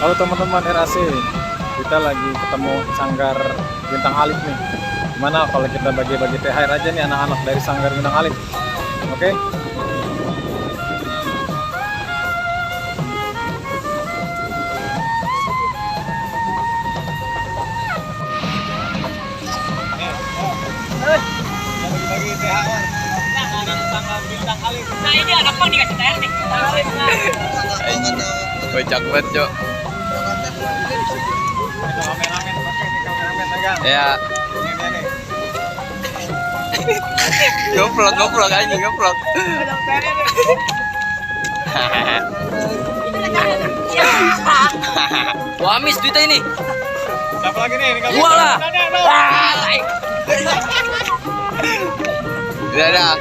Halo teman-teman RAC, kita lagi ketemu Sanggar Bintang Alif nih. Gimana kalau kita bagi-bagi THR aja nih anak-anak dari Sanggar Bintang Alif? Oke? Bagi-bagi THR anak Sanggar Bintang Alif. Nah ini anak pang dikasih THR nih. Kocak banget, Cok. Kameramen pakai nih, kameramen pegang. Ya. Ini dia nih. Goblok anjing, goblok. Wah, amis duitnya ini. Siapa lagi nih? Gua lah. Dadah.